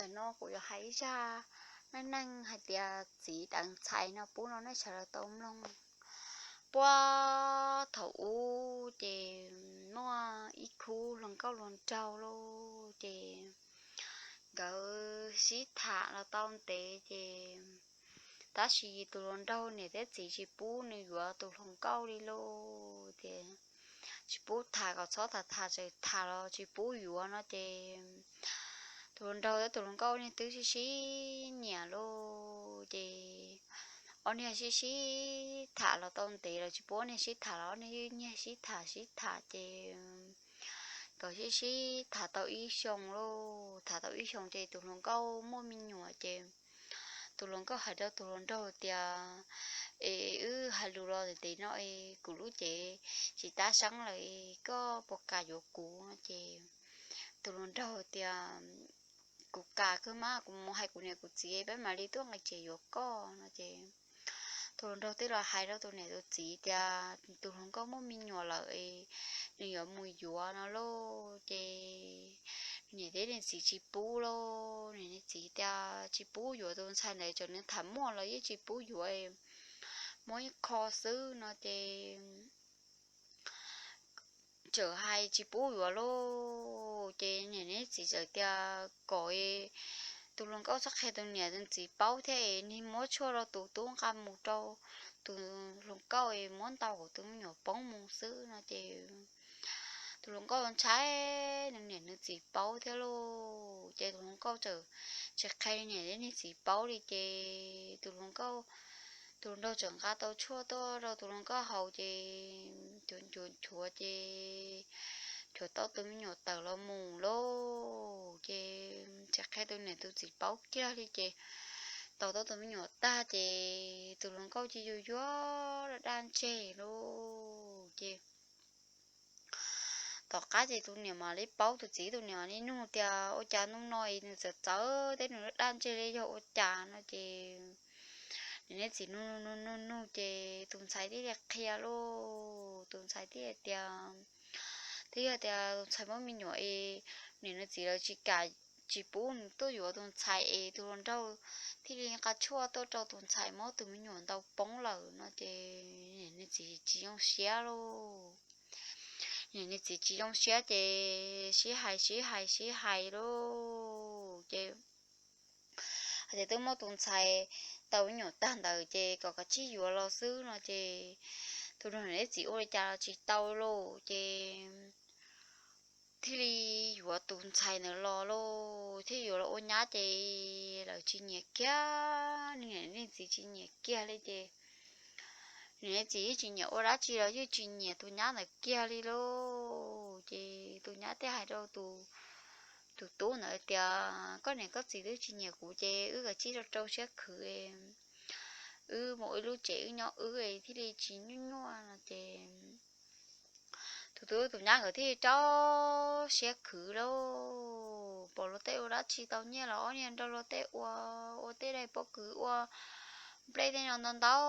Tam no kuv yuav hais ib zaj neej neeg hais tias txiv deev ntxhais no pub rau nej sawv daws tau mloog. Puag thaum ub ces muaj ib khub hluas nkauj hluas nraug lauj, ces nkawd sib tham los tau ntev ces tab sis tus hluas nraug niam thiab txiv tsis pub nws yuav tus hluas nkauj li lauj, ces tsis pub tham, kom txhob tham tham, txawm tham los tsis pub yuav no ces tus hluas nraug thiab tus hluas nkauj niag twb sib sib nyiam lauj, ces ob niag sib sib tham los tau ntev los tsis pub ob niag sib tham los ob niag yeej nyiag sib tham sib tham ces nkawd sib sib tham tau ib xyoo lauj, tham tau ib xyoo ces tus hluas nkauj muaj me nyuam ces tus hluas nkauj hais rau tus hluas nraug tias, es wb hais lus los ntev no es kuv lub cev tsis tab seeb lawm, koj puas kam yuav kuv no ces tus hluas nraug tias, kuv kam kawg mas, kuv mus hais kuv niam kuv txiv peb mam li tuaj nqis tsev yuav koj no ces tus hluas nraug thiaj los hais rau tus niam tus txiv tias tus hluas nkauj muaj me nyuam lawm, nws yuav mus yuav no lauj, ces niam thiab niag txiv tsis pub lauj, niam niag txiv tias tsis pub yuav tus ntxhais ntawd, txawm nws tham muaj los yeej tsis pub yuav, muab ib qho xwb no ces txawm hais tsis pub yuav lauj, ces niam niag txiv txawm tias kom tus hluas nkauj txhob qhia tus niam tus txiv paub thiab es niag muab tshuaj rau tus tub nqa mus rau tus hluas nkauj es muab ntaus kom tus me nyuam poob mus xwb no ces tus hluas nkauj ntshai nws niam nws txiv paub thiab lauj, ces tus hluas nkauj txawm tsis qhia niam thiab niag txiv paub li ces tus hluas nkauj, tus hluas nraug txawm nqa tau tshuaj tuaj rau tus hluas nkauj haus ces nchuav nchuav nchuav ces nchuav tau tus me nyuam tawm los mus lauj, ces tsis qhia tus niam tus txiv paub kiag li ces tau tau tus me nyuam tag ces tus hluas nkauj ces yuag yuag daj ntseg lauj, ces tom qab ces tus niam mam li paub, tus txiv tus niam mam li nug tias ua cas hnub no nws txawm txawv thiab nws daj ntseg li yog ua cas no ces niam niag txiv nug nug nug nug ces tus ntxhais thiaj li qhia lauj, tus ntxhais thiaj tias twb yog tias tus ntxhais muaj me nyuam es niam nws txiv lawv tsis kam, tsis pub nws tuaj yuav tus ntxhais es tus hluas nraug thiaj li nqa tshuaj tuaj rau tus ntxhais muab tus me nyuam ntaus poob lawm no ces niam niag txiv tsis zoo siab lauj, niam niag txiv tsis zoo siab ces sib hais sib hais sib hais lauj ces hais tias twb muab tus ntxhais ntaus me nyuam tag ntawd ces kom kav tsij yuav los xwb no ces tus niam niag txiv ua li cas los tsis tau lauj ces thiaj li yuav tus ntxhais ntawd los lauj, thiaj yuav los ua nyab ces lawv tsis nyiam kiag, niam niag txiv tsis nyiam kiag li ces niam niag txiv yeej tsis nyiam ua dab tsi los yeej tsis nyiam tus nyab ntawd kiag li lauj, ces tus nyab thiaj hais rau tus tub ntawd tias koj niam koj txiv twb tsis nyiam kuv ces wb kav tsij rau rau siab khwv, wb mus ua ib lub tsev wb nyob wb thiaj li tsis nyuaj nyuaj no ces tus tub tus nyab nkawd thiaj li rau siab khwv lauj, pom luag tej ua dab tsi tau nyiaj los ob niag nrog luag tej ua, ua tej daim pob kws ua nplej tej no ntau ntau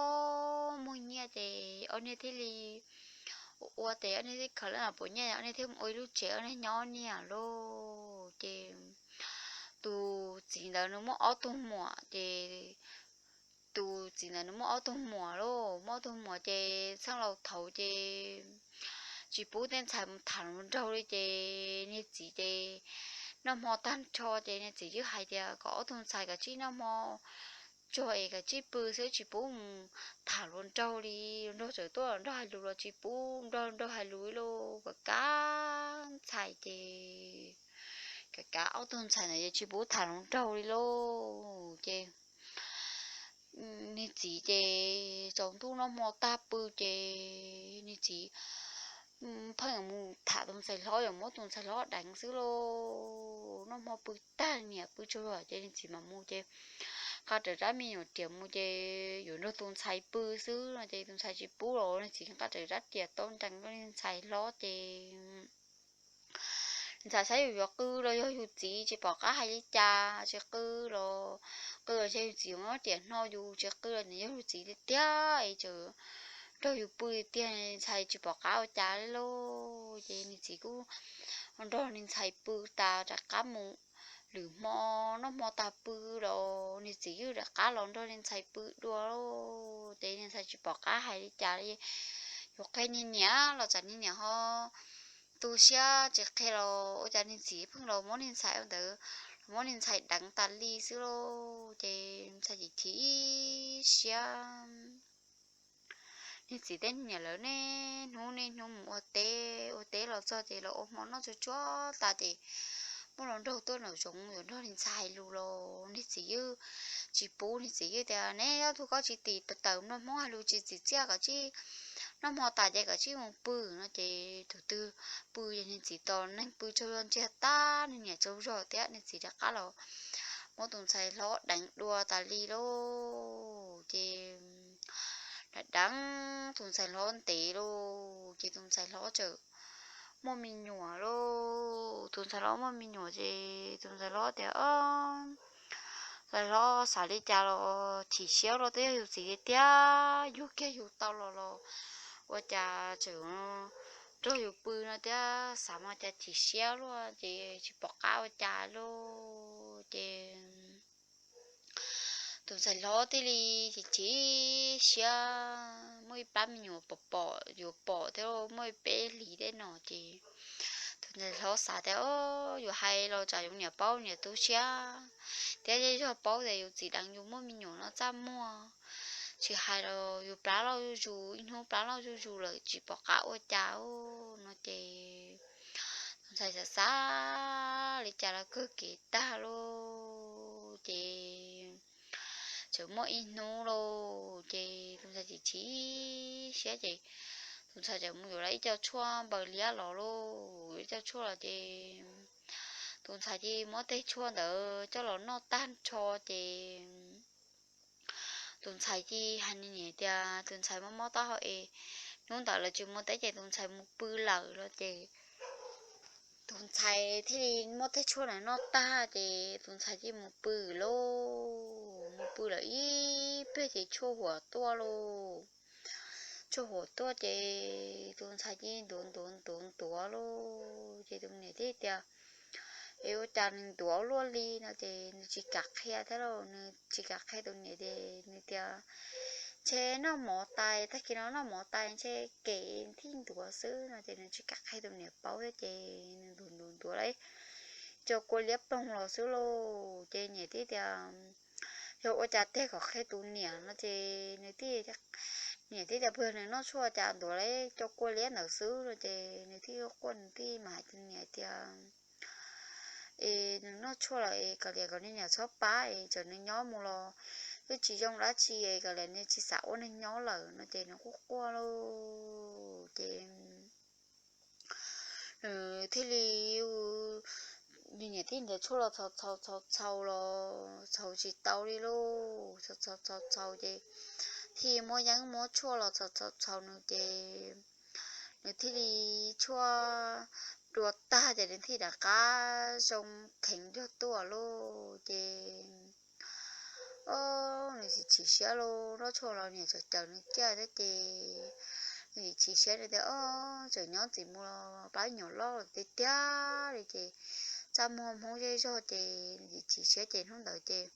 muag nyiaj ces ob niag thiaj li ua tes ob niag thiaj khaws lab pom nyiaj ob niag thiaj mus ua ib lub tsev ob niag nyob niam lauj ces tus txiv ntawd nws muaj ob tug muam ces tus txiv ntawd nws muaj ob tug muam lauj, muaj ob tug muam ces txheej laus thaud ces tsis pub tej ntxhais mus tham hluas nraug li ces niag txiv ces noj hmo tag nrho ces niag txiv twb hais tias kom ob tug ntxhais kav tsij noj hmo tsuag es kav tsij pw xwb tsis pub mus tham hluas nraug li, hluas nraug txawm tuaj nrog hais lus los tsis pub nrog hluas nraug hais lus lauj, kav kav ntxhais ces kav kav ob tug ntxhais ntawd ces tsis pub tham hluas nraug li lauj ces niag txiv ces tsaus ntuj noj hmo tag pw ces niag txiv pheej mus tham tus ntxhais hlob, yuav muab tus ntxhais hlob deev xwb lauj, noj hmo pw tag niam pw tsaug zog ces niag txiv mam mus ces nqa rawv rab me nyuam riam mus ces yuav nrog tus ntxhais pw xwb no ces tus ntxhais tsis pub los niag txiv nqa rawv rab riam tau nrees rau niag ntxhais hlob ces ntxhais saib yus yuav qw los yog yus txiv tsis pom qab hais li cas, tsis qw los, qw los ntshe yus txiv muab riam hno yus, tsis qw los nws yog yus txiv tiag tiag es tseem nrog yus pw tiag, ntxhais tsis pom qab ua cas li lauj ces niag txiv kuj nrog niag ntxhais pw tas rov qab mus lwm hmo noj hmo tag pw los niag txiv ywj rov qab los nrog niag ntxhais pw dua. Ces niag ntxhais tsis pom qab hais li cas li, yuav qhia niag niam los tsam niag niam ho tu siab tsis qhia los ua cas niag txiv pheej los muab niag ntxhais ntawd, los muab niag ntxhais deev tas li xwb lauj. Ces ntxhais chim chim siab. Niag txiv thiab niag niam lawv niaj hnub niaj hnub mus ua teb, ua teb los txog ces los ua hmo noj tsuag tsuag tas ces muab los nrog tuaj nraum zoov yuav nrog niag ntxhais hais lus los niag txiv ywj tsis pub. Niag txiv ywj tias, Neb ob tug koj tsis tim tawm nplog hmoob hais lus tsis txim txiaj, kom tsij noj hmo tas ces kom tsij mus pw no. Ces tus twg pw ces niag txiv tos neeg pw tsaug zog ntsiag tag, niag niam tsaug zog thiab. Niag txiv rov qab los muab tus ntxhais hlob deev dua tas li lauj. Ces deev tus ntxhais hlob ntev lauj, ces tus ntxhais hlob txawm muaj me nyuam lauj. Tus ntxhais hlob muaj me nyuam ces tus ntxhais hlob tias, Ntxhais hlob xav li cas los chim siab los twb yog yus txiv tiag tiag, yug kiag yus tau los los ua cas tseem nrog yus pw no thiab, xav mas cas chim siab luaj ces tsis pom qab ua cas lauj. Ces tus ntxhais hlob thiaj li chim chim siab, muaj ib plab me nyuam pom pom yuav pom thiab, muaj ib peb hlis tej no ces tus ntxhais hlob xav tias, Yus hais los tsam yus niam paub, niam tu siab thiab, zej zog paub tias yus txiv deev yus muaj me nyuam no txaj muag, tsis hais los yus plab loj zuj zus, ib hnub plab loj zuj zus lawm tsis pom qab ua cas no ces tus ntxhais xav xav li cas los kawg kev tag lauj. Ces txawm muaj ib hnub lauj, ces tus ntxhais chim chim siab ces tus ntxhais txawm mus yuav lawm ib co tshuaj npaws liab los lauj. Ib co tshuaj los ces tus ntxhais cia li muab tej tshuaj ntawd coj los noj tag nrho ces tus ntxhais cia li hais niag niam tias tus ntxhais mob mob taub hau es hnub ntawd lawv tsis mus teb ces tus ntxhais mus pw lawm los ces tus ntxhais thiaj li muab tej tshuaj ntawd noj tag ces tus ntxhais cia li mus pw lauj. Mus pw lawm ib pliag ces tshuaj huam tuaj lauj. Tshuaj huam tuaj ces tus ntxhais cia li ntuav ntuav ntuav ntuav lauj. Ces tus niam thiaj tias, Es ua cas nws ntuav luaj li no ces nws tsis kam qhia thiab lauj. Nws tsis kam qhia tus niam ces nws tias, Ntshe noj mov tas, tag kis no noj mov tas ntshe kem thiaj ntuav xwb no ces nws tsis kam qhia tus niam paub thiab ces nws ntuav ntuav ntuav lawm, cov kua liab ploog los xwb lauj. Ces niam thiaj tias, Yog ua cas tiag kom qhia tus niam no ces nws thiaj, niam thiaj tias, Puas yog nws noj tshuaj cas ntuav lawm cov kua liab ntawd xwb no ces nws thiaj quaj, nws thiaj mam hais tus niam tias, Es nws noj tshuaj lawm es kav liam kom niag niam txhob pab es txawm nws nyob mus los twb tsis zoo dab tsi es kav liam nws tsis xav ua neeg nyob lawm no ces nws quaj quaj lauj. Ces nws thiaj li, nws niam thiaj nrhiav tshuaj los txhaus txhaus txhaus los txhaus tsis tau li lauj. Txhaus txhaus txhaus txhaus ces thiaj muab yeeb muab tshuaj los txhaus txhaus txhaus nws ces nws thiaj li tshuaj dua tag ces nws thiaj rov qab zoo kheev nrog tuaj lauj. Ces o, nws tsis chim siab lauj, noj tshuaj los niam tseem caws nws ciaj thiab ces nws tsis chim siab, nws tias, O, tseem nyob ntxiv mus los pab nyuam loj tiag tiag li ces txaj muag hmoob zej zog ces nws tsis chim siab ces hnub ntawd ces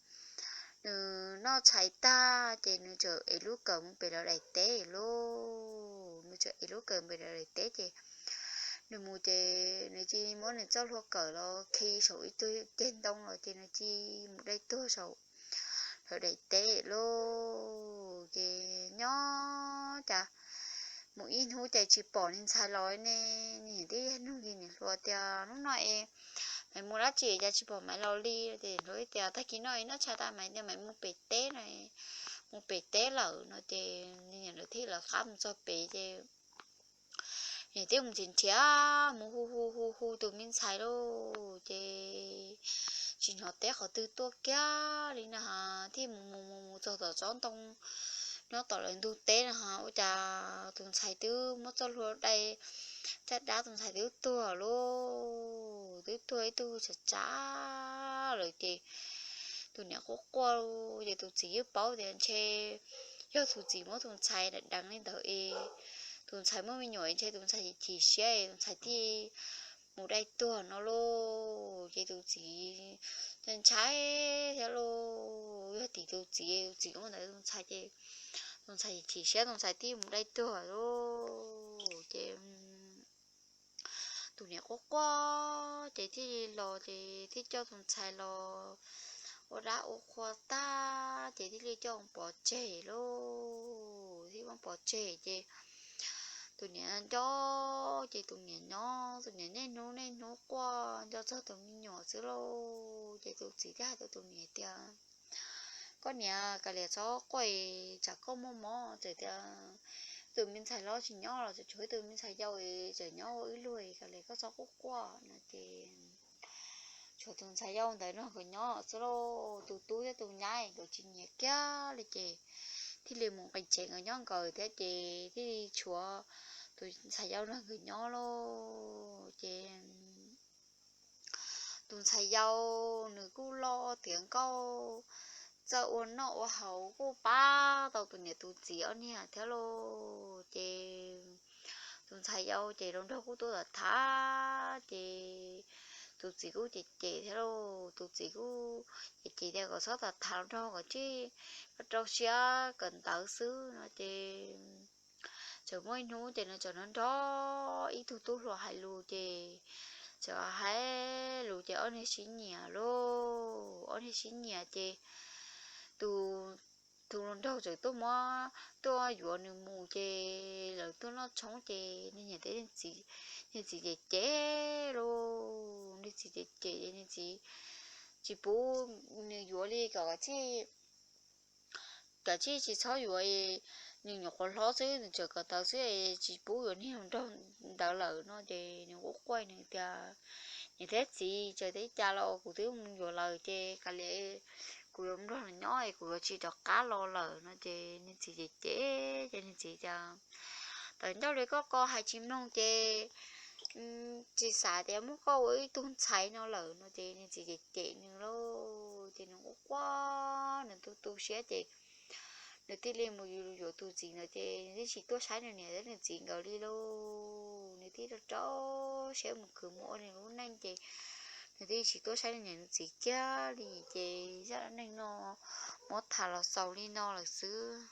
nws noj tshais tag ces nws txawm ev lub kawm mus pem lawv daim teb lauj. Nws txawm ev lub kawm pem lawv daim teb ces nws mus ces nws cia li muab nws txoj hlua kawm los khi saum ib tug ceg ntoo los ces nws cia li mus dai tuag saum lawv daim teb lauj. Ces nyob cas mus ib hnub ces tsis pom niag ntxhais los ne. Niam tij nug niag niam hluas tias, Hnub no es Maiv mus dab tsi cas tsis pom Maiv los li? Ces hluas tias, Tag kis no es noj tshais tas Maiv tias Maiv mus pem teb no, mus pem teb lawm no. Ces niam lawv thiaj lawv qab mus txog pem ces niam thiaj mus nrhiav nrhiav mus hu hu hu hu tus me ntxhais lauj. Ces tsis hnov teb qhov twg tuaj kiag li na, thiaj mus mus mus mus txog tom tsob ntoo nyob tom lawv ntug teb na, ua cas tus ntxhais twb muab txoj hlua dai caj dab, tus ntxhais twb tuag lauj, twb tuag ib tug tshav tsav lawm. Ces tus niam quaj quaj, ces tus txiv yeej paub tias ntshe yog tus txiv muab tus ntxhais deev li ntawd es tus ntxhais muaj me nyuam es ntshe tus ntxhais chim siab es tus ntxhais thiaj mus dai tuag no lauj. Ces tus txiv ntshai thiab lauj, yog tim tus txiv, tus txiv ua ntawd tus ntxhais ces tus ntxhais chim siab, tus ntxhais thiaj mus dai tuag lauj. Ces tus niam quaj quaj ces thiaj li los ces thiaj coj tus ntxhais los ua dab ua qhua tag ces thiaj li coj pov tseg lauj. Thiaj muab pov tseg ces tus niam nco, ces tus niam nyob, tus niam niaj hnub niaj hnub quaj nco txog tus me nyuam xwb lauj. Ces tus txiv thiaj hais rau tus niam tias, koj niam, kav liam txhob quaj, tsam koj muaj mob, txawm tias tus me ntxhais hlob tsis nyob los tsuas tshuav ib tus me ntxhais yau tseem nyob ua wb luag, kav liam koj txhob quaj quaj no ces tshuav tus ntxhais yau ntawd nrog nkawd nyob xwb lauj. Tus tub thiab tus nyab nkawd tsis nyiam kiag li ces thiaj li mus nqis tsev nkawd nyob nkawd thiab ces thiaj li tshuav tus ntxhais yau nrog nkawd nyob lauj. Ces tus ntxhais yau nws kuj loj tiav nkauj, txawj ua noj ua haus, kuj pab tau tus niam tus txiv ob niag thiab lauj. Ces tus ntxhais yau ces hluas nraug kuj tuaj tham tham ces tus txiv kuj cem cem thiab lauj. Tus txiv kuj cem cem tias kom txhob tham tham hluas nraug, kom tsij rau siab kawm ntawv xwb no ces txawm muaj ib hnub ces nws txawm nrog ib tug tub hluas hais lus ces txawm hais lus ces ob niag sib nyiam lauj. Ob niag sib nyiam ces tus, tus hluas nraug txawm tuaj muab, tuaj yuav nws mus ces lawv tuaj noj tshoob ces nws niam thiab nws txiv cem cem lauj. Nws txiv cem cem ces nws txiv tsis pub nws yuav li, kom kav tsij, kav tsij tsis txhob yuav, nws nyuam qhuav hlob xwb, nws tseem kawm ntawv xwb, tsis pub yuav niag nraug ntawd lawm no ces nws quaj quaj nws tias, niam thiab txiv, txawm li cas los kuv twb mus yuav lawm ces kav liam kuv yuav nrog nws nyob es kuv yuav tsis rov qab los lawm no ces nws txiv cem cem ces nws txiv tias, tawv ncauj li koj ko hais tsis mloog ces tsis xav tias muab koj ua ib tug ntxhais no lawm no ces nws txiv cem cem nws lauj. Ces nws quaj quaj nws tu tu siab ces nws thiaj li mus yuav tus txiv ntawd ces nws thiaj tsis tuaj saib nws niam thiab nws txiv nkawd li lauj. Nws thiaj rau rau siab mus khwv mus ua nws lub neej ces nws thiaj tsis tuaj saib nws niam nws txiv kiag li. Ces zaj dab neeg no muab tham los xaus li no lawm xwb.